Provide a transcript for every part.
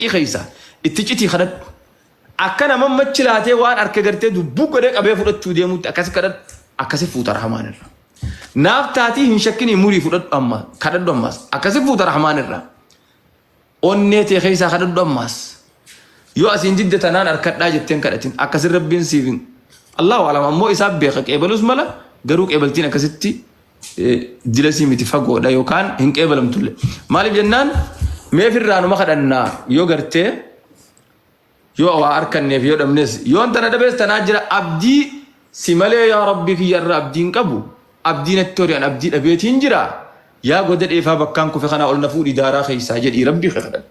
keessa itti citii kadhadhu. Akka nama machi laatee waan harka gartee dubbuu godhee qabee fudhachuu deemutti akkasi kadhadhu. Akkasi fuuta Rahmaan irraa. Naaf taatii hin shakkinii murii fudhadhu amma kadhadhu ammaas. Akkasi fuuta Rahmaan irraa. Onnee tee keessaa kadhadhu ammaas. Yoo asiin didde tanaan harkadhaa jetteen kadhatin akkasin Rabbiin siif hin Allahu alam ammoo isaa beeka qeebalus mala garuu qeebaltiin akkasitti dilasii miti fagoodha yookaan hin qeebalamtulle. Maaliif jennaan mee firraa numa kadhannaa yoo gartee yoo waa harkanneef yoo dhabnes yoon tana dhabees tanaa jira abdii si malee yaa Rabbii kiyya irraa abdiin qabu abdii natti hori an abdii dhabeetiin jira yaa goda dheefaa bakkaan kufe kanaa ol na fuudhi daaraa keessaa jedhii Rabbii kee kadhadhu.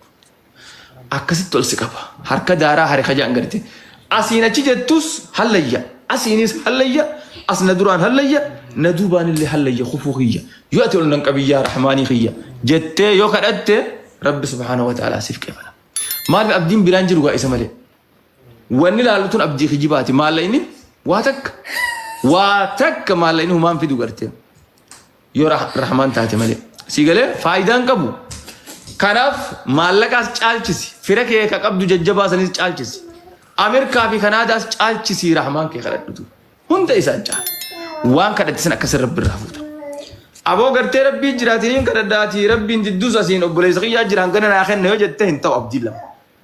Akkasitti ol si qaba. Harka daaraa hare kajaan garte. Asiin achi jettus hallayya. Asiinis hallayya. As na duraan hallayya. Na duubaan illee hallayya kufuu kiyya. Yoo ati ol nan qabin yaa Rahmaanii kiyya. Jettee yoo kadhatte Rabbi subhaanahu wa ta'aalaa siif qeebala. Maaliif abdiin biraan jiru gaa isa malee. Wanni laallu tun abdii kijibaati. Maallaqni waa takka. Waa takka maallaqni humaan fidu gartee. Yoo Rahmaan taate malee. Sii galee faayidaan qabu. Kanaaf maallaqaas caalchisi. Fira kee ka qabdu jajjabaa sanis caalchisi. Ameerikaa fi Kanaadaas caalchisi Rahmaan kee kadhadhutu. Hunda isaan caala. Waan kadhatte san akkasin Rabbi irraa fuuta. Aboo gartee Rabbii jiraatiniin kadhadhaatii Rabbiin didduus asiin obboleessa kiyyaa jiraan gana naa kenna yoo jette hin ta'u abdiin lama.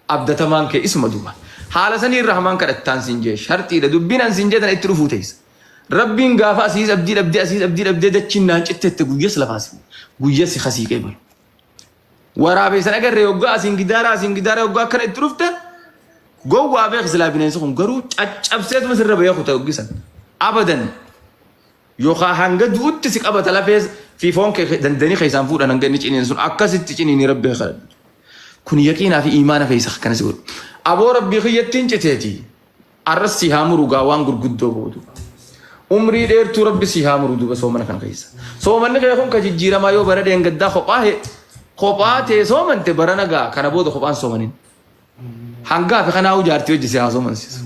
Abdatamaan kee isuma duuba. Haala saniin Rahmaan kadhattaan siin jee sharxiidha dubbiin an siin jee tana itti dhufuu teessa. Rabbiin gaafa asiis abdii dhabdee asiis abdii dhabdee dachiin naan cittette guyyas lafaa si guyyas si kasii qeebalu. Waraabeessan agarre yoggaa asiin gidaara asiin gidaara yoggaa akkana itti dhufte gowwaa beek silaa bineensi kun garuu caccabseetuma sirra bahee kuta yoggisan. Abadan yookaan hanga du'utti si qabata lafee fi foon kee dandanii keessaan fuudhan hanga inni ciniin sun akkasitti ciniini rabbi kadhadhu. Kun yaqiinaa fi iimaana keessa akkana si godhu. Aboo rabbii kiyyattiin citeeti. Arras sii haa muru gaa waan gurguddoo boodu. Umrii dheertuu rabbi sii haa muru duuba soomana kana keessa. Soomanni kee kun ka jijjiiramaa yoo bara dheengaddaa kophaa he kophaa tee soomante barana gaa kana booda kophaan soomanin. Hangaa fi kanaa jaartii hojii si haa soomansiisu.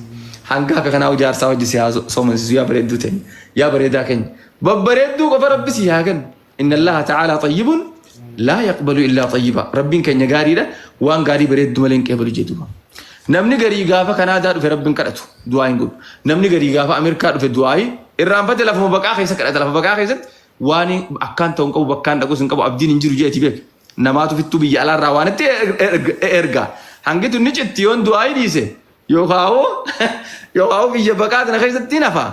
Hangaa fi kanaa jaarsaa hojii si haa soomansiisu yaa bareedduu teenya. Yaa bareedaa keenya. Babbareedduu qofa rabbi sii haa kennu. Inna Allaha ta'aalaa xayyibun laa yaqbalu illaa xayyiba. Rabbiin keenya gaariidha waan gaarii bareeddu malee hin qeebalu jee duuba. Namni garii gaafa Kanaadaa dhufe Rabbiin kadhatu du'aa hin godhu. Namni garii gaafa Ameerikaa dhufe du'aayi irraanfate lafuma baqaa keessa kadhata. Lafa baqaa keessatti waan akkaan ta'u hin qabu bakkaan dhaqus hin qabu abdiin hin jiru jeeti beek. Namaatu fittuu biyya alaarraa waan itti erga. Hangi tun ni citti yoon du'aayi dhiise yookaan biyya baqaa tana keessatti hin hafa.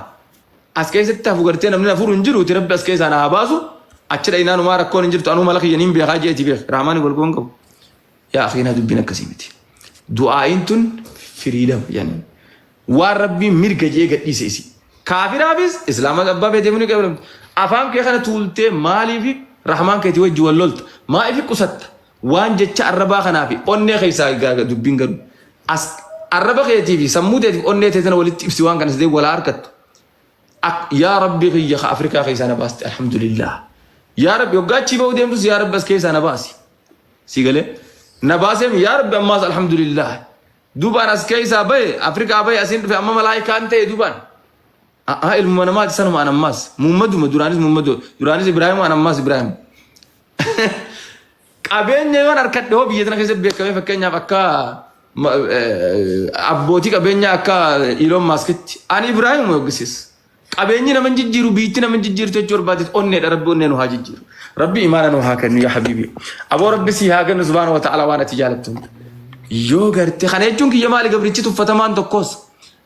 As keessatti hafu gartee namni na furu hin jiruuti rabbi as keessaa na haa baasu achi dhayinaan umaa rakkoon hin jirtu anuu mala kiyya niin beekaa jeeti beek rahmaani wal goon qabu. Yaa akhiinaa dubbiin akkasii miti. Du'aa'iin tun firiidam yani waan rabbiin mirga jee gadhiise isi. Kaafiraafis islaama abbaa feetee ni qeebalamti. Afaan kee kana tuultee maaliif rahmaan keetii wajji wal lolta maaliif qusatta waan jecha arrabaa kanaa fi onnee keessaa dubbiin galu. As arraba keetii fi sammuu teetiif onnee tee tana walitti ibsi waan kana sidee walaa harkattu. Yaa Rabbi kiyya ka Afrikaa keessaa na baaste alhamdulillah. Yaa Rabbi hoggaa achii ba'uu deemtus yaa Rabbi as keessaa na baasi. Si galee na baaseem yaa Rabbi ammaas alhamdulillah. Duubaan as keessaa bahe Afrikaa bahe asiin dhufe amma malaayikaan ta'e duubaan. A'aa ilmuma namaati sanuma an ammaas muummaduma duraanis muummadu duraanis Ibraahim an ammaas Ibraahim. Qabeenya yoon harkadhe hoo biyya tana keessatti beekamee fakkeenyaaf akka abbootii qabeenyaa akka Elon Muskitti ani Ibraahim yookisis qabeenyi nama hin jijjiiru biitti nama hin jijjiirtu jechuu barbaadeet onneedha rabbi onnee nu haa jijjiiru. Rabbi imaana nu haa kennu yaa habiibi. Aboo rabbi si haa kennu subhaana wa ta'ala waan ati jaalattu. Yoo garte kana jechuun kiyya maali gabrichi tuffatamaan tokkos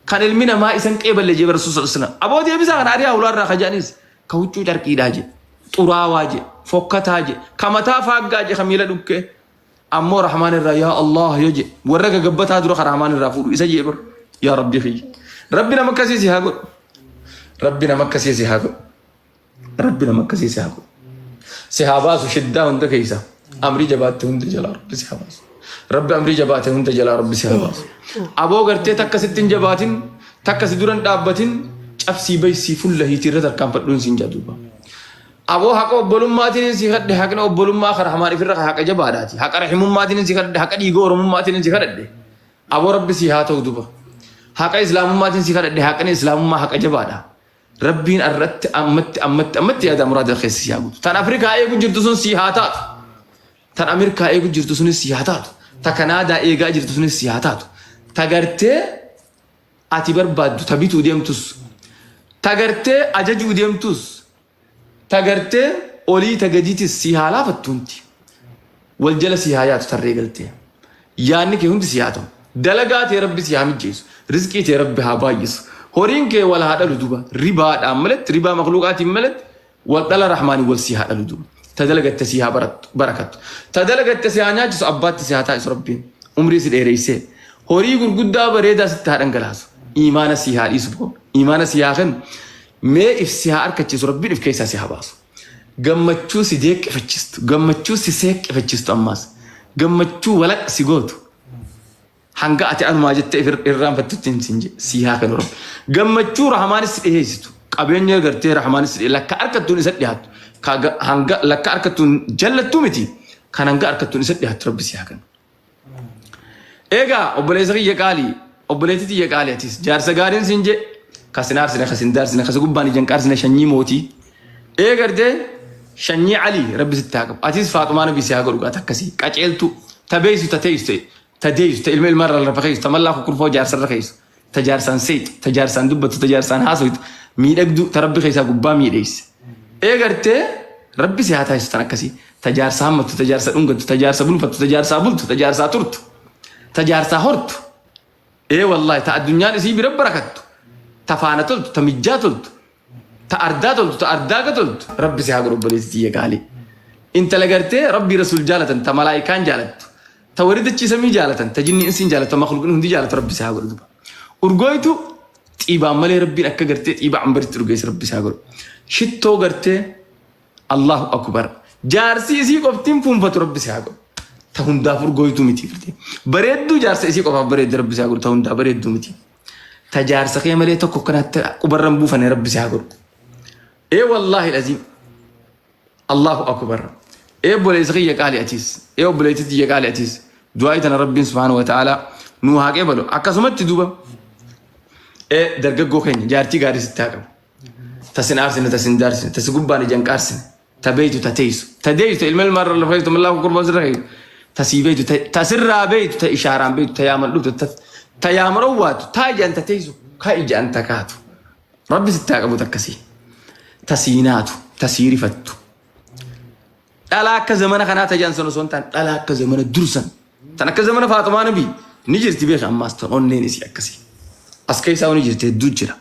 kan ilmi namaa isan qeeballe jee barsiisu sallallahu alaihi wasallam. Aboo deebisaa kana ari'aa ulaarraa kajaanis ka huccuu carqiidhaa je xuraawaa je fokkataa je ka mataa faaggaa je ka miila dhukkee ammoo rahmaan irraa yaa Allah yoo je warra gagabbataa dura ka rahmaan irraa fuudhu isa jee bar yaa rabbi kiyya rabbi nama akkasii si haa godhu rabbi nama akkasii si haa godhu rabbi nama akkasii si haa godhu si haa baasu shiddaa hunda keessa amrii jabaatte hunda jalaa rabbi si haa baasu rabbi amrii jabaate hunda jalaa rabbi si haa baasu aboo gartee takka sitti hin jabaatin takka si duran dhaabbatin cabsii baysii fulla hiitii irra tarkaanfadhuun siin jaa duuba aboo haqa obbolummaatiin si kadhe haqni obbolummaa ka rahmaan ifirra ka haqa jabaadhaati haqa rahimummaatiin si kadhe haqa dhiiga oromummaatiin si kadhadhe aboo rabbi si haa ta'u duba haqa islaamummaatiin si kadhadhe haqni islaamummaa haqa jabaadha Rabbiin arratti ammatti ammatti ammatti yaada muraada keessa si haa guutu. Tan Afrikaa eegu jirtu sun si haa taatu. Tan Ameerikaa eegu jirtu sunis si haa taatu. Ta Kanaadaa eegaa jirtu sunis si haa taatu. Ta gartee ati barbaaddu ta bituu deemtus. Ta gartee ajajuu deemtus. Ta gartee olii ta gadiitis sii haa laafattu hundi. Wal jala sii haa yaatu tarree galtee. Yaanni kee hundi sii haa ta'u. Dalagaa tee Rabbi sii haa mijjeessu. Rizqii tee Rabbi haa baay'isu. Horiin kee wal haa dhalu duba. Ribaadhaan malatti, ribaa makluuqaatiin malatti, wal dhala Rahmaanii wal sii haa dhalu duba. Ta dalagatte sii haa barattu, barakattu. Ta dalagatte si haa nyaachisu, abbaatti si haa taasisu Rabbiin. Umrii si dheereessee. Horii gurguddaa bareedaa sitti haa dhangalaasu. Iimaana sii haa dhiisu boo. Iimaana sii haa kennu. Mee if si haa arkachiisu Rabbiin if keessaa si haa baasu. Gammachuu si jeeqqifachiistu, gammachuu si seeqqifachiistu ammaas, gammachuu walaq si gootu. Hanga ati anumaa jettee if irraanfattutti hin sin jedhe si haa kennu Rabbi. Gammachuu Rahmaanis si dhiheessitu, qabeenya gartee Rahmaanis si dhihe lakka harkattuun isa dhiyaattu, ka hanga lakka harkattuun jallattuu miti, kan hanga harkattuun isa dhiyaattu Rabbi si haa kennu. Egaa obboleessa kiyya qaalii, obboleettii tiyya qaalii atis jaarsa gaariin siin jee ka sin aarsine, ka sin daarsine, ka si gubbaan ijaan qaarsine shanyii mootii. Ee gartee shanyii Alii rabbi sitti haa qabu. Atis Faaxumaa nabi si haa godhu gaata akkasii qaceeltuu ta beeysu ta teeysu ta deeysu ta ilma ilmaarra lafa keeysu ta mallaa kukkurfoo jaarsarra keeysu ta jaarsaan seeytu ta jaarsaan dubbattu ta jaarsaan haasoytu miidhagduu ta rabbi keessaa gubbaa miidheeyse. Ee gartee rabbi si haa taasisu tan akkasii ta jaarsa hammattu ta jaarsa dhungattu ta jaarsa bulfattu ta jaarsaa bultu ta jaarsaa turtu ta jaarsaa hortu. Ee wallaahi ta addunyaan isii bira barakattu ta faana toltu ta mijjaa toltu ta ardaa toltu ta ardaaga toltu rabbi si haa godhu obboleessi tiyya qaalii. Intala gartee rabbii rasuul jaalatan ta malaayikaan jaalattu ta warri dachii samii jaalatan ta jinni insiin jaalatu ta makhluuqni hundi jaalatu rabbi si haa godhu duba. Urgooytu xiibaan malee rabbiin akka gartee xiiba ambaritti urgeesse rabbi si haa godhu. Shittoo gartee Allahu akbar. Jaarsi isii qoftiin fuunfatu rabbi si haa godhu. Ta hundaaf urgooytu miti gartee. Bareedduu jaarsa isii qofaaf bareedde rabbi si haa godhu ta hundaa bareedduu miti. Ta jaarsa kee malee tokko kanatti qubarra hin buufane rabbi si haa godhu. Ee wallaahi aziim. Allahu akbar. Ee obboleessa kiyya qaali atiis. Ee obboleettii tiyya qaali atiis. Du'aayi tana rabbiin subhaanahu wa ta'ala nuu haa qeebalu. Akkasumatti duuba ee dargaggoo keenya jaartii gaarii sitti haa qabu. Ta sin aarsine, ta sin daarsine, ta si gubbaan ija hin qaarsine, ta beeytu, ta teeysu, ta deeysu, ta ilma ilmaarra lafa keeysu, ta mallaa kukurbaa sirra keeysu, ta sii beeytu, ta sirraa beeytu, ta ishaaraan beeytu, ta yaaman dhuftu, ta yaaman owwaatu, ta ijaan ta teeysu, ka ijaan ta kaatu. Rabbi sitti haa qabu takkasii. Ta sii naatu, ta sii rifattu. Dhalaa akka zamana kanaa tajaan san osoo hin taane dhalaa akka zamana dursan. Tan akka zamana Faaxumaa Nabii ni jirti beeka ammaas tan onneen isii akkasii. As keessaa ni jirti hedduu jira.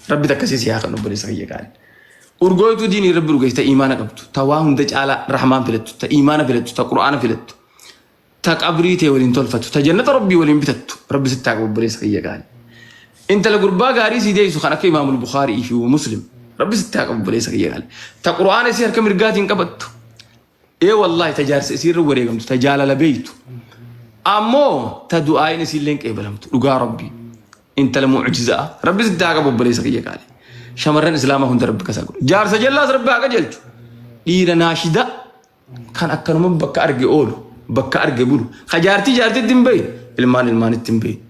Rabbi takkasii si haa kan obboleessa kiyya qaali. Urgooytuu diinii rabbi urgeessi ta imaana qabdu ta waa hunda caalaa rahmaan filattu ta imaana filattu ta qur'aana filattu ta qabrii tee waliin tolfattu ta jannata rabbii waliin bitattu rabbi sitti haa qabu obboleessa kiyya qaali. Intala gurbaa gaarii sii deessu kan akka Imaamul Bukaarii fi Muslim rabbi sitti haa qabu obboleessa kiyya qaali. Ta qur'aana isii harka mirgaatiin qabattu. Ee wallaahi ta jaarsa isii irra wareegamtu ta jaalala beeytu. Ammoo ta du'aayin isiillee hin qeebalamtu dhugaa rabbii. Intala mu'jizaa rabbi sitti haa qabu obboleessa kiyya qaali. Shamarran islaamaa hunda rabbi kasaa godhu. Jaarsa jallaas rabbi haa qajeelchu. Dhiira naashida kan akkanuma bakka arge oolu bakka arge bulu ka jaartii jaartitti hin beeyne ilmaan ilmaanitti hin beeyne.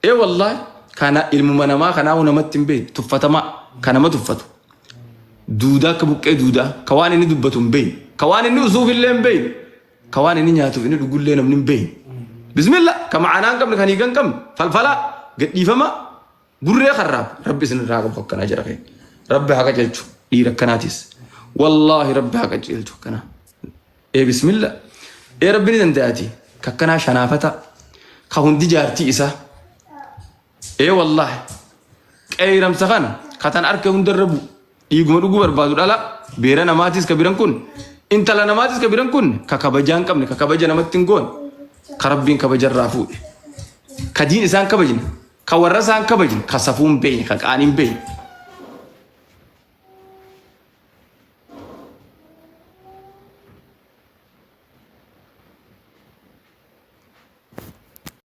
Ee wallaahi kana ilmuma namaa kanaahu namatti hin beeyne tuffatamaa ka nama tuffatu. Duudaa akka buqqee duudaa ka waan inni dubbatu hin beeyne ka waan inni usuuf illee hin beeyne ka waan inni nyaatuuf inni dhugullee namni hin beeyne. Bismillah ka ma'anaa hin qabne kan hiika hin qabne falfalaa gadhiifamaa burree karraaf rabbi isin irraa qabu akkanaa jira keenya. Rabbi haa qajeelchu dhiira akkanaatis. Wallaahi rabbi haa qajeelchu akkanaa. Ee bismillah. Ee rabbi ni danda'ati. Ka akkanaa shanaafata. Ka hundi jaartii isaa. Ee wallaahi. Qeeyramsa kana ka tan arke hundarra bu'u. Dhiiguma dhuguu barbaadu dhala. Beera namaatis ka biran kun. Intala namaatis ka biran kun. Ka kabajaa hin qabne ka kabaja namatti hin goone. Ka rabbiin kabajarraa fuudhe. Ka diin isaan kabajne. Ka warra isaan kabajne. Ka safuu hin beekne. Ka qaanii hin beekne.